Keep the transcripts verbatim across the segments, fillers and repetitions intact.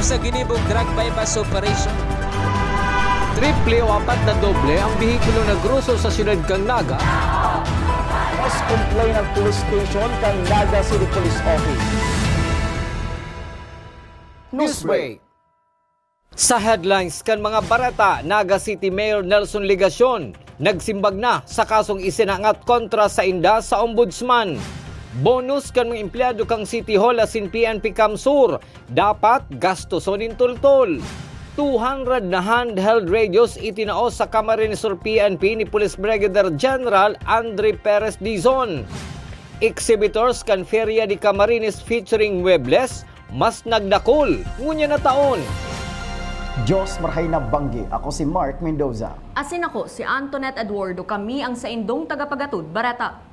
Sa ginibong drug buy-bust operation, triple o apat na doble ang behikulo na groso sa siyudad kan Naga. Mas complain ang police station kan Naga City Police Office. Newsbreak. Sa headlines kan mga bareta, Naga City Mayor Nelson Legacion nagsimbag na sa kasong isinangat kontra sainda sa Ombudsman. Bonus kan mga empleyado kan City Hall asin P N P CamSur, dapat gastoson nin tultol. Two hundred na handheld radios itinao sa Camarines Sur P N P ni Police Brigadier General Andre Perez Dizon. Exhibitors kan Feria de Camarines featuring Muebles, mas nagdakol ngunyan na taon. Diyos marahay na banggi. Ako si Mark Mendoza. Asin ako si Antoinette Eduardo. Kami ang saindong tagapagatod bareta.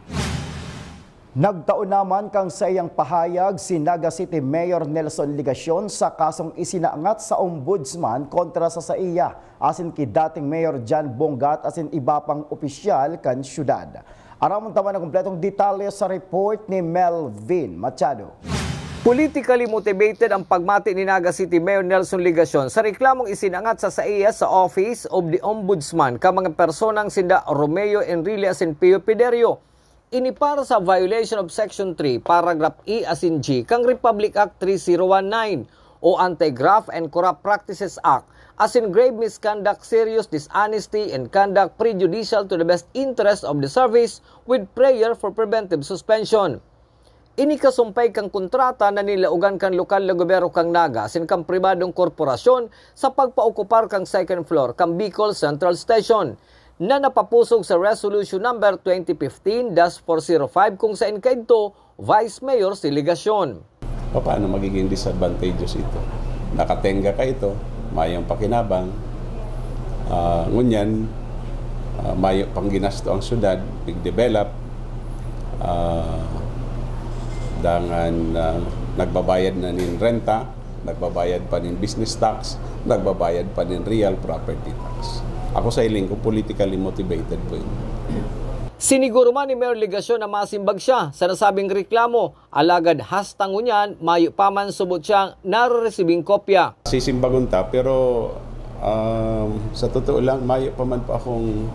Nagtao naman kan saiyang pahayag si Naga City Mayor Nelson Legacion sa kasong isinangat sa Ombudsman kontra sa saiya asin ki dating Mayor John Bongat asin iba pang opisyal kan syudad. Aramon ta man an kompletong detalye sa report ni Melvin Machado. Politically motivated ang pagmati ni Naga City Mayor Nelson Legacion sa reklamong isinangat sa saiya sa Office of the Ombudsman kan mga personang sinda Romeo Enrile asin Pio Piderio. Ini para sa violation of Section three, Paragraph E asin G kan Republic Act three zero one nine o Anti-Graft and Corrupt Practices Act asin grave misconduct, serious dishonesty, and conduct prejudicial to the best interest of the service with prayer for preventive suspension. Ini kasumpay kan kontrata na nilaogan kan lokal na gobyerno kan Naga asin kan pribadong korporasyon sa pagpaokupar kan second floor kan Bicol Central Station, na napapusog sa Resolution Number twenty fifteen dash four zero five, kung sain kaidto Vice Mayor si Legacion. Paano magiging disadvantageous ito? Nakatenga ka ito, mayong pakinabang. Ah, ngunyan, ah, mayo pang ginasto ang syudad, nag-develop, ah, dangan, ah, nagbabayad na nin renta, nagbabayad pa nin business tax, nagbabayad pa nin real property tax. Ako sa hiling ko, politically motivated po yun. Siniguro man ni Mayor Legacion na masimbag siya sa nasabing reklamo, alagad hasta ngunyan, mayo pa man subot siyang nareresibing kopya. Sisimbagon ta, pero, um, sa totoo lang, mayo pa man po akong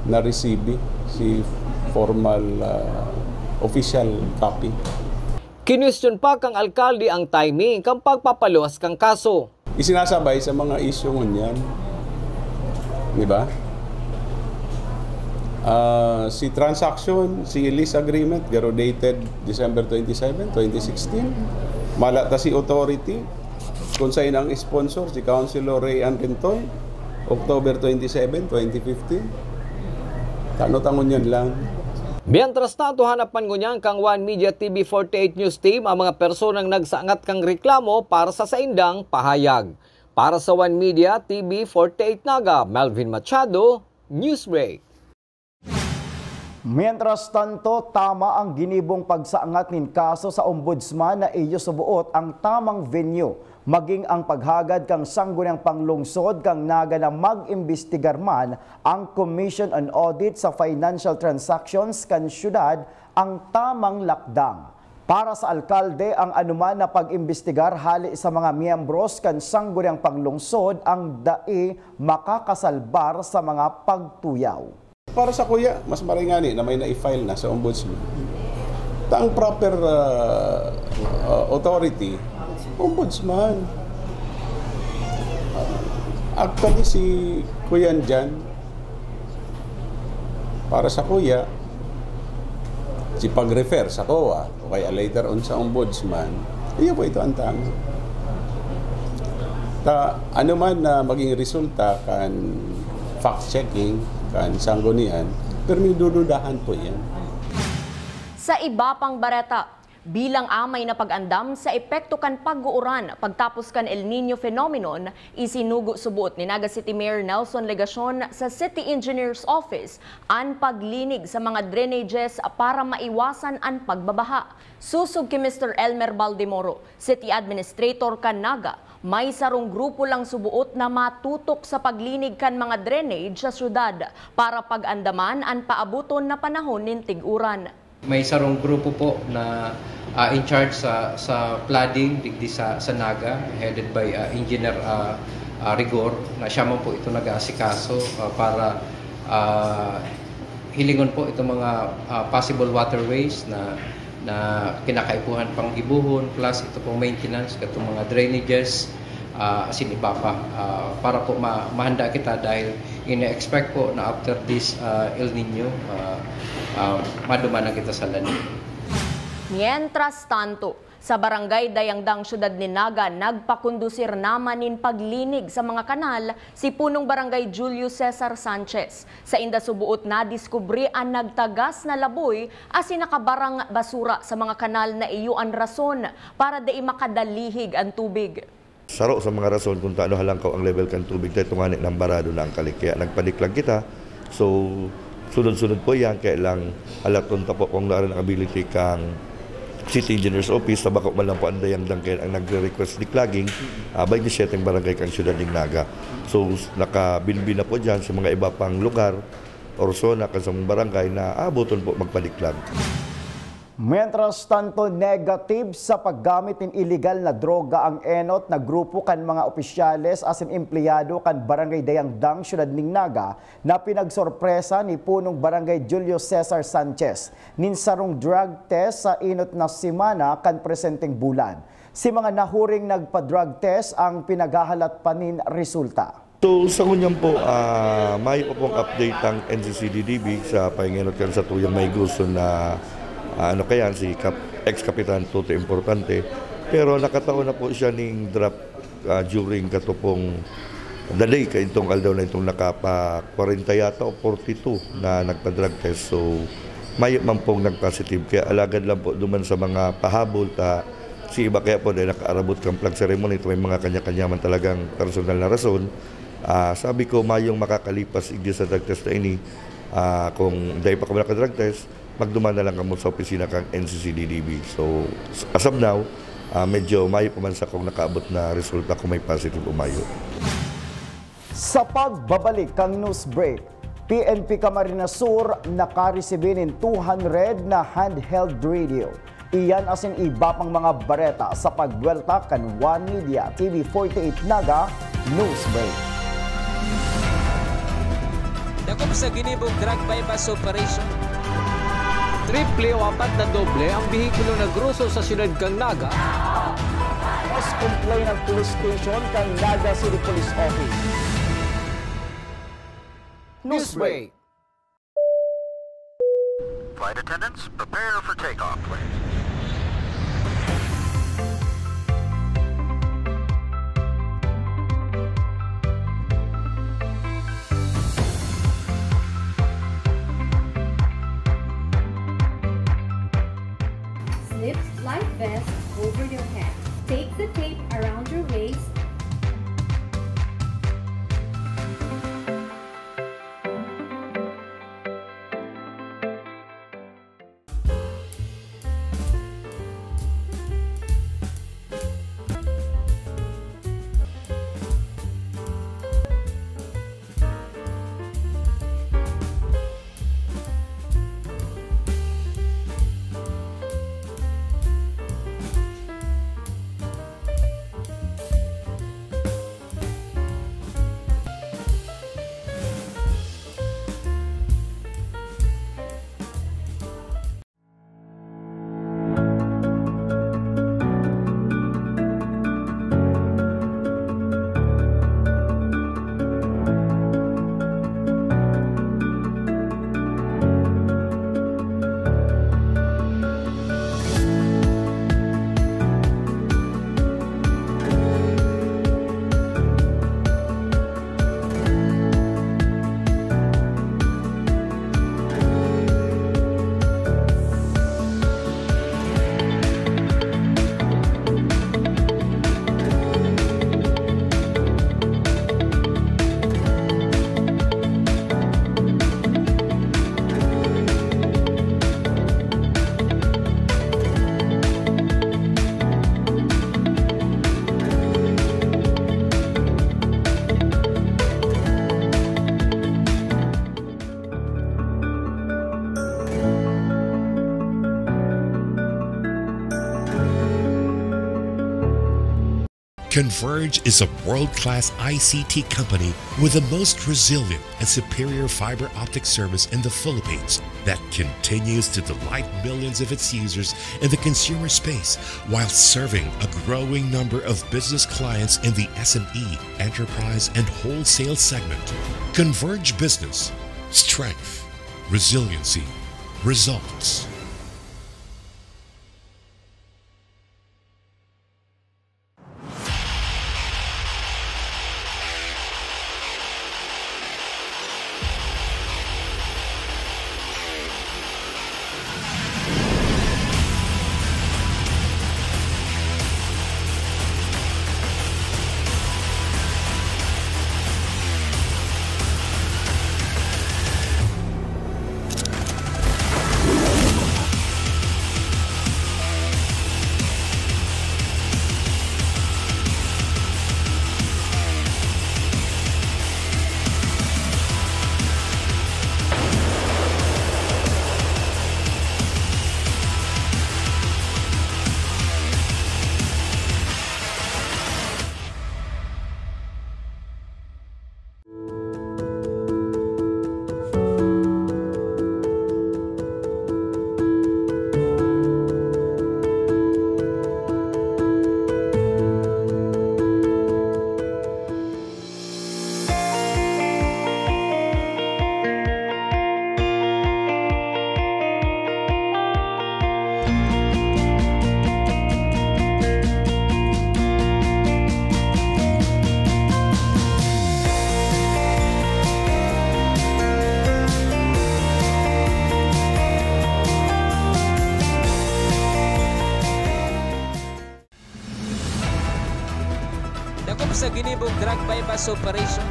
naresibi si formal, ah, official copy. Kinwestiyon pa kan alkalde ang timing kan pagpapaluwas kan kaso. Isinasabay sa mga isyu ngunyan. Di ba? Ah, si transaction, si lease agreement, garo dated December twenty-seven, twenty sixteen. Mala ta si authority, kung sain ang sponsor, si Councilor Ray Ann Rintoy, October twenty-seven, twenty fifteen. Tano ta ngunyan lang. Mientras tanto, hanap man ngunyan kan One Media T V forty-eight News Team ang mga personang nagsangat kan reklamo para sa saindang pahayag. Para sa One Media T V forty-eight Naga, Melvin Machado, Newsbreak. Mientras tanto, tama ang ginibong pagsangat nin kaso sa Ombudsman na iyo suboot ang tamang venue, maging ang paghagad kan Sangguniang Panglungsod kan Naga na mag-imbestigar man ang Commission on Audit sa financial transactions kan syudad ang tamang lakdang. Para sa alkalde, ang anoman na pag-imbestigar hale sa mga miyembros kan Sangguniang Panglungsod ang dai makakasalbar sa mga pagtuyaw. Para sa kuya, mas maray ngani na may na-file na sa ombudsman. Ta ang proper, ah, ah, authority, ombudsman. Actually, si Kuya Jan, para sa kuya, si pag-refer sa koa, o kaya later on sa ombudsman, iyo po ito ang tama. Ta, ano man na maging resulta kan fact-checking, kan sanggunian, pero may dududahan po yan. Sa iba pang bareta, bilang amay na pag-andam sa epekto kan pag-uuran pagtapos kan El Niño phenomenon, isinugo suboot ni Naga City Mayor Nelson Legacion sa City Engineer's Office an paglinig sa mga drainages para maiwasan an pagbabaha. Sosog ki Mister Elmer Baldemoro, City Administrator kan Naga, may sarong grupo lang suboot na matutok sa paglinig kan mga drainage sa syudad para pag-andaman an paaboton na panahon nin tig-uran. May sarong grupo po na, Ah, in charge sa, sa flooding digdi sa, sa Naga, headed by, ah, Engineer, ah, ah, Rigor, na siya man po ito nag-aasikaso, ah, para, ah, hilingon po itong mga, ah, possible waterways na, na kinakaipuhan pang gibohon, plus ito pong maintenance, katong mga drainages, ah, asin iba pa, ah, para po ma-, mahanda kita dahil ina-expect po na after this, ah, El Nino, ah, ah, maduman na kita sa La Nina. Mientras tanto, sa Barangay Dayangdang, Syudad nin Naga, nagpakondusir naman nin paglinig sa mga kanal si Punong Barangay Julio Cesar Sanchez. Sainda suboot nadiskubre an nagtagas na laboy asin nakabarang basura sa mga kanal na iyo an rason para dai makadalihig an tubig. Saro sa mga rason kung taano halangkaw ang level kan tubig, dahil tungani nang barado na ang kali. Kaya nagpadiklag kita. So, sunod-sunod po yan. Kaya lang, alaton ta po kung naaron ang ability kang City Engineer's Office, sa bako man lang po ang Dayangdang kaya ang nagre-request diklaging, ah, by the setting barangay kang Siyudad ning Naga. So, nakabilbi na po dyan sa mga iba pang lugar, or zona, kan sa mga barangay na aaboton po magpadiklag. Mientras tanto, negative sa paggamit nin iligal na droga ang enot na grupo kan mga opisyales asin empleyado kan Barangay Dayangdang, Siyudad nin Naga, na pinagsorpresa ni Punong Barangay Julio Cesar Sanchez nin sarong drug test sa enot na semana kan presenteng bulan. Si mga nahuring nagpa-drug test ang pinaghahalat pa nin resulta. So, sa ngunyan po, ah, mayo pa pong update ang N C C D D B sa pahingenot kan satuyang may gusto na, ah, ano kaya, si Kap-, ex-Kapitan Toto Importante. Pero nakataon na po siya ning drop, ah, during katupong the day, kaitong aldaw na itong nakapa-kwarenta yata o forty-two na nagpa-drug test. So, mayo man pong nag-positive. Kaya alagad lang po duman sa mga pahabol ta, si iba kaya po dahil nakaarabot kang flag ceremony, ito may mga kanya-kanya man talagang personal na rason. Ah, sabi ko, mayong makakalipas igdi sa drug test na ini, ah, kung dahil pa kamo naka-drug test, magduman na lang kamo sa opisina kang N C C D D B. So, as of now, ah, medyo mayo pa man sa kung nakaabot na resulta kung may positive o mayo. Sa pagbabalik kan news break, P N P Camarines Sur nakaresibi nin two hundred na handheld radio. Iyan asin iba pang mga bareta sa pagbuwelta kan One Media T V forty-eight Naga News Break. Dakop sa ginibong drug buy-bust operation. Triple o apat na doble ang behikulo na groso sa siyudad kan Naga. Mas complaint ang police station kan Naga City Police Office. Newsbreak. Flight attendants, prepare for takeoff, please. Slip life vest over your head. Take the tape around your waist. Converge is a world-class I C T company with the most resilient and superior fiber optic service in the Philippines that continues to delight millions of its users in the consumer space while serving a growing number of business clients in the S M E, enterprise, and wholesale segment. Converge Business. Strength, resiliency, results. Dakop sa ginibong drug buy-bust operation.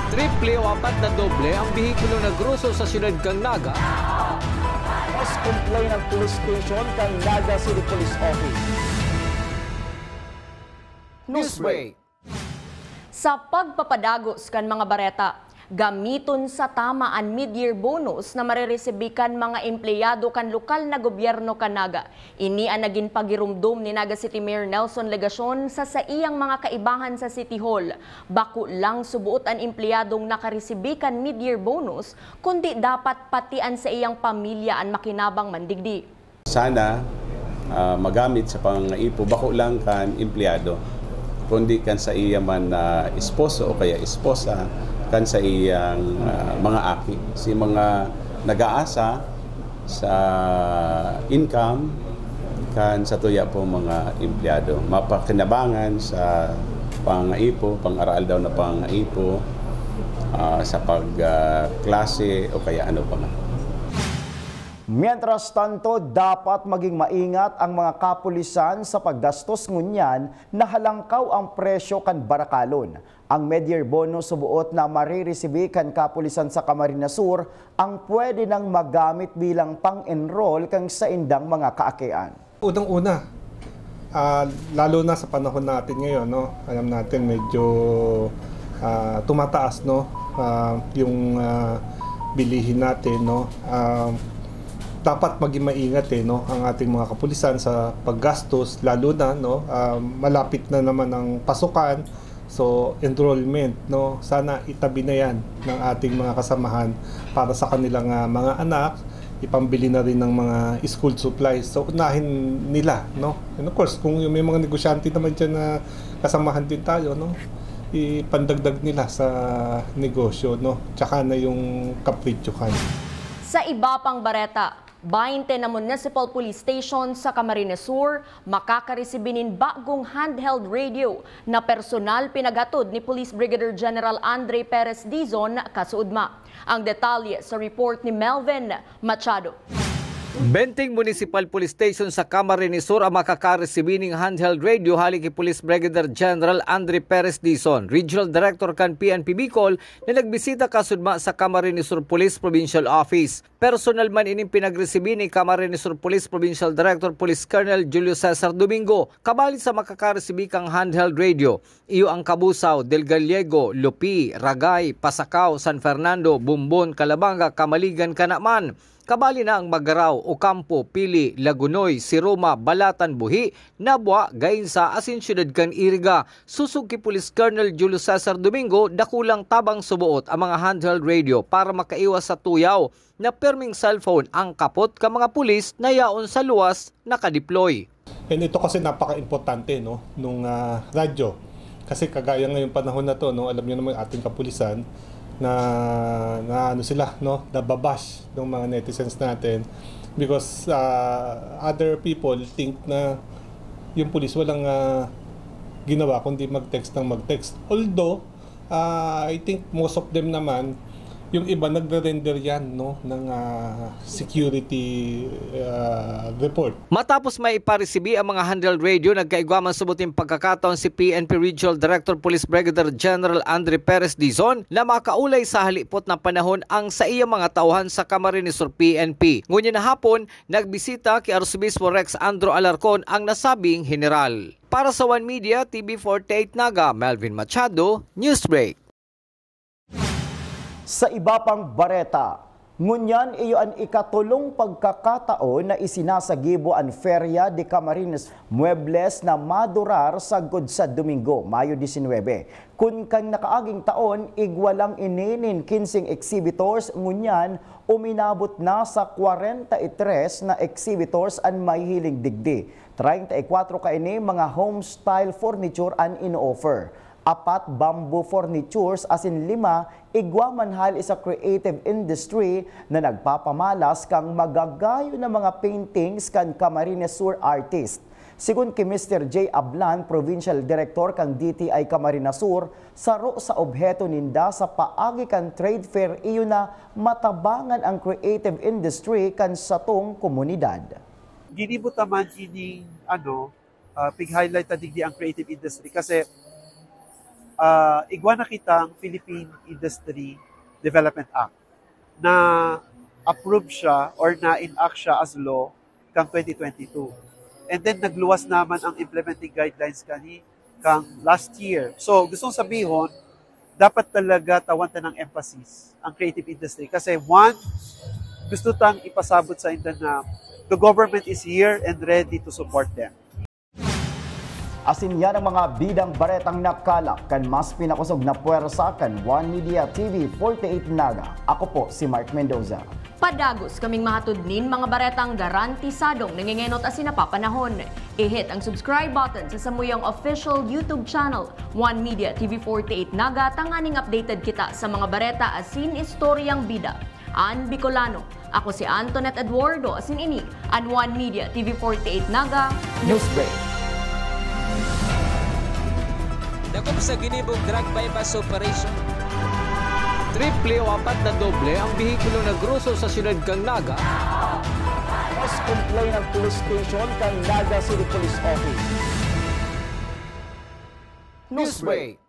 Triple o apat na doble ang behikulo na groso sa siyudad kan Naga. Mas complain ang police station kan Naga City Police Office. Newsbreak. Sa pagpapadagos kan mga bareta, gamiton sa tama an mid-year bonus na mareresibi kan mga empleyado kan lokal na gobyerno kan Naga. Ini an nagin pagiromdom ni Naga City Mayor Nelson Legacion sa saiyang mga kaibahan sa City Hall. Bako lang suboot an empleyadong nakaresibi kan mid-year bonus, kundi dapat pati an saiyang pamilya an makinabang man digdi. Sana, ah, magamit sa pangangaipo, bako lang kan empleyado, kundi kan saiya man na esposo o kaya esposa, kan saiyang, ah, mga aki. Si mga nag-aasa sa income kan satuya po mga empleyado, mapakinabangan sa pangangaipo, pang-araaldaw na pangangaipo, ah, sa pag, ah, klase o kaya ano pa man. Mientras tanto, dapat maging maingat ang mga kapulisan sa paggastos ngunyan na halangkaw ang presyo kan barakalon. Ang mid-year bonus suboot na mariresibi kan kapulisan sa Camarines Sur ang pwede nang magamit bilang pang-enroll kan saindang mga kaakian. Unang-una, ah, lalo na sa panahon natin ngayon, no, alam natin medyo, ah, tumataas, no, ah, yung, ah, bilihin natin, no. Ah, dapat maging maingat, eh, no, ang ating mga kapulisan sa paggastos, lalo na, no, ah, malapit na naman ang pasukan. So, enrollment, no? Sana itabi na yan ng ating mga kasamahan para sa kanilang, ah, mga anak, ipambili na rin ng mga school supplies. So, unahin nila, no? And of course, kung yung may mga negosyante naman dyan na kasamahan din tayo, no? Ipandagdag nila sa negosyo, no? Tsaka na yung kapritsyohan. Sa iba pang bareta, baynte na municipal police station sa Camarines Sur makakaresibi nin bagong handheld radio na personal pinaghatod ni Police Brigadier General Andre Perez Dizon kasuodma. Ang detalye sa report ni Melvin Machado. Benteng municipal police station sa Camarines Sur ang makakaresibi ning handheld radio hali ki Police Brigadier General Andre Perez Dizon, Regional Director kan P N P Bicol, na nagbisita kasuodma sa Camarines Sur Police Provincial Office. Personal man ining pinagresibi ni Camarines Sur Police Provincial Director Police Colonel Julio Cesar Domingo. Kabali sa makakaresibi kang handheld radio, iyo ang Cabusao, Del Gallego, Lupi, Ragay, Pasacao, San Fernando, Bombon, Calabanga, Camaligan, kana man Kabali na ang Magarao, Ocampo, Pili, Lagunoy, Siroma, Balatan, Buhi, Nabua, Gainza asin siyudad kan Iriga. Sosog ki Police Colonel Julio Cesar Domingo, dakulang tabang suboot ang mga handheld radio para makaiwas sa tuyaw na perming cellphone ang kapot kan mga pulis na yaon sa luwas nakadeploy. And ito kasi napaka-importante, no, nung, ah, radyo. Kasi kagaya ngayong panahon na 'to, no, alam niyo naman ating kapulisan na, na ano sila, no, nababash ng mga netizens natin because, ah, other people think na yung pulis walang, ah, ginawa kundi mag-text ng mag-text. Although, ah, I think most of them naman, yung iba nagre-render yan, no, ng, ah, security, ah, report. Matapos maiparesibi ang mga handheld radio, nagkaigwa man subot nin pagkakataon si P N P Regional Director Police Brigadier General Andre Perez Dizon na makaulay sa halipot na panahon ang saiyang mga tauhan sa Camarines Sur P N P. Ngunyan na hapon, nagbisita ki Arsobispo Rex Andro Alarcon ang nasabing general. Para sa One Media, T V forty-eight Naga, Melvin Machado, Newsbreak. Sa iba pang bareta, ngunyan iyo an ikatolong pagkakataon na isinasagibo an Feria de Camarines Muebles na madurar sagkod sa Domingo, Mayo disinwebe. Kun kan nakaaging taon, igwa lang ini nin kinseng exhibitors, ngunyan uminabot na sa kwarenta y tres na exhibitors an mahihiling digdi. Treinta y cuatro kaini mga home style furniture an ino-offer. Apat bamboo furnitures asin lima igwa man hali sa creative industry na nagpapamalas kan magagayon na mga paintings kan Camarines Sur artist. Sigon ki Mister J Ablan, Provincial Director kan D T I Camarines Sur, saro sa obheto ninda sa paagi kan trade fair iyo na matabangan ang creative industry kan satong komunidad. Ginibo ta man ini, ano, ah, pig-highlight ta digdi ang creative industry kasi, ah, igwa na kitang Philippine Industry Development Act na approve siya or na-enact siya as law kang twenty twenty-two. And then nagluwas naman ang implementing guidelines kani kang last year. So, gustong sabihon, dapat talaga tawan ta ng emphasis ang creative industry. Kasi one, gusto tang ipasabot sa inda na the government is here and ready to support them. Asin yan ang mga bidang baretang nakalap kan mas pinakosog na pwersa kan One Media T V forty-eight Naga. Ako po si Mark Mendoza. Padagos kaming mahatod nin mga baretang garantisadong nangengenot asin napapanahon. I-hit ang subscribe button sa samuyang official YouTube channel, One Media T V forty-eight Naga, tanganing updated kita sa mga bareta asin istoryang bida. An Bicolano, ako si Antoinette Eduardo, asin ini an One Media T V forty-eight Naga Newsbreak. Dakop sa ginibong drug buy-bust operation. Triple o apat na doble ang behikulo na groso sa siyudad kan Naga. Mas complain ang police station kan Naga City Police Office. Newsbreak.